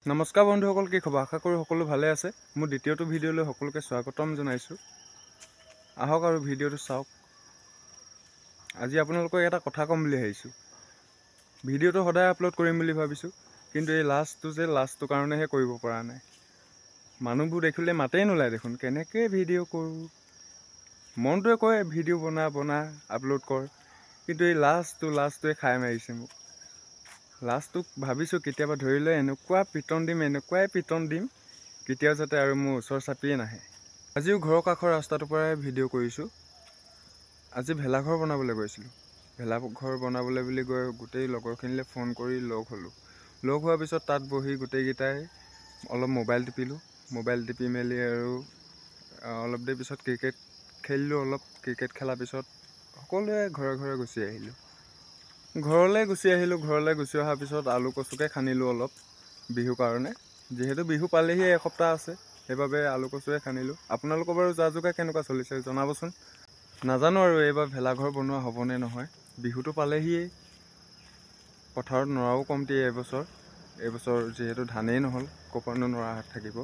নমস্কাৰ বন্ধুসকল, কি খবৰ? আশা কৰোঁ সকলো ভালে আছে। মোৰ দ্বিতীয়টো ভিডিঅ'লৈ সকলোকে স্বাগতম জনাইছোঁ। আহক আৰু ভিডিঅ'টো চাওক। আজি আপোনালোকক এটা কথা ক'ম বুলি ভাবিছোঁ। ভিডিঅ'টো সদায় আপলোড কৰিম বুলি ভাবিছোঁ, কিন্তু এই লাজটো যে লাজটোৰ কাৰণেহে কৰিব পৰা নাই। মানুহবোৰ দেখিলে মাতেই নোলায় দেখোন, কেনেকৈ ভিডিঅ' কৰোঁ। মনটোৱে কয় ভিডিঅ' বনা বনা, আপলোড কৰ, কিন্তু এই লাজটোৱে খাই মাৰিছে মোক। লাজটোক ভাবিছোঁ কেতিয়াবা ধৰি লৈ এনেকুৱা পিটন দিম, এনেকুৱাই পিটন দিম, কেতিয়াও যাতে আৰু মোৰ ওচৰ চাপিয়ে নাহে। আজিও ঘৰৰ কাষৰ ৰাস্তাটোৰ পৰাই ভিডিঅ' কৰিছোঁ। আজি ভেলাঘৰ বনাবলৈ গৈছিলোঁ। ভেলাঘৰ বনাবলৈ বুলি গৈ গোটেই লগৰখিনিলৈ ফোন কৰি লগ হ'লোঁ। লগ হোৱাৰ পিছত তাত বহি গোটেইকেইটাই অলপ মোবাইল টিপিলোঁ। মোবাইল টিপি মেলি আৰু অলপ দেৰি পিছত ক্ৰিকেট খেলিলোঁ। অলপ ক্ৰিকেট খেলাৰ পিছত সকলোৱে ঘৰে ঘৰে গুচি আহিলোঁ। ঘৰলৈ গুচি আহিলোঁ। ঘৰলৈ গুচি অহাৰ পিছত আলু কচুকে খান্দিলোঁ অলপ বিহুৰ কাৰণে। যিহেতু বিহু পালেহি, এসপ্তাহ আছে, সেইবাবে আলু কচুৱে খান্দিলোঁ। আপোনালোকৰ বাৰু যা যোগাৰ কেনেকুৱা চলিছে জনাবচোন। নাজানো আৰু এইবাৰ ভেলাঘৰ বনোৱা হ'বনে নহয়। বিহুটো পালেহিয়েই, পথাৰত নৰাও কমটি এইবছৰ। এইবছৰ যিহেতু ধানেই নহ'ল, ক'ৰপৰানো নৰা হাত থাকিব,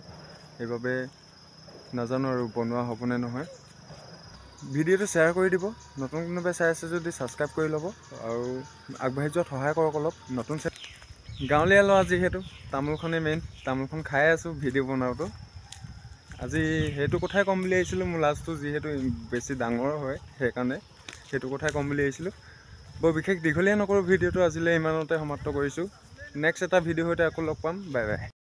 সেইবাবে নাজানো আৰু বনোৱা হ'বনে নহয়। ভিডিঅ'টো শ্বেয়াৰ কৰি দিব। নতুন কোনোবাই চাই আছে যদি ছাবস্ক্ৰাইব কৰি ল'ব আৰু আগবাঢ়ি যোৱাত সহায় কৰক অলপ। নতুন গাঁৱলীয়া ল'ৰা যিহেতু তামোলখনেই মেইন, তামোলখন খাই আছোঁ ভিডিঅ' বনাওঁতো। আজি সেইটো কথাই ক'ম বুলি আহিছিলোঁ। মোৰ লাজটো যিহেতু বেছি ডাঙৰ হয়, সেইকাৰণে সেইটো কথাই ক'ম বুলি আহিছিলোঁ। বৰ বিশেষ দীঘলীয়া নকৰোঁ ভিডিঅ'টো, আজিলৈ ইমানতে সমাপ্ত কৰিছোঁ। নেক্সট এটা ভিডিঅ' সৈতে আকৌ লগ পাম। Bye bye.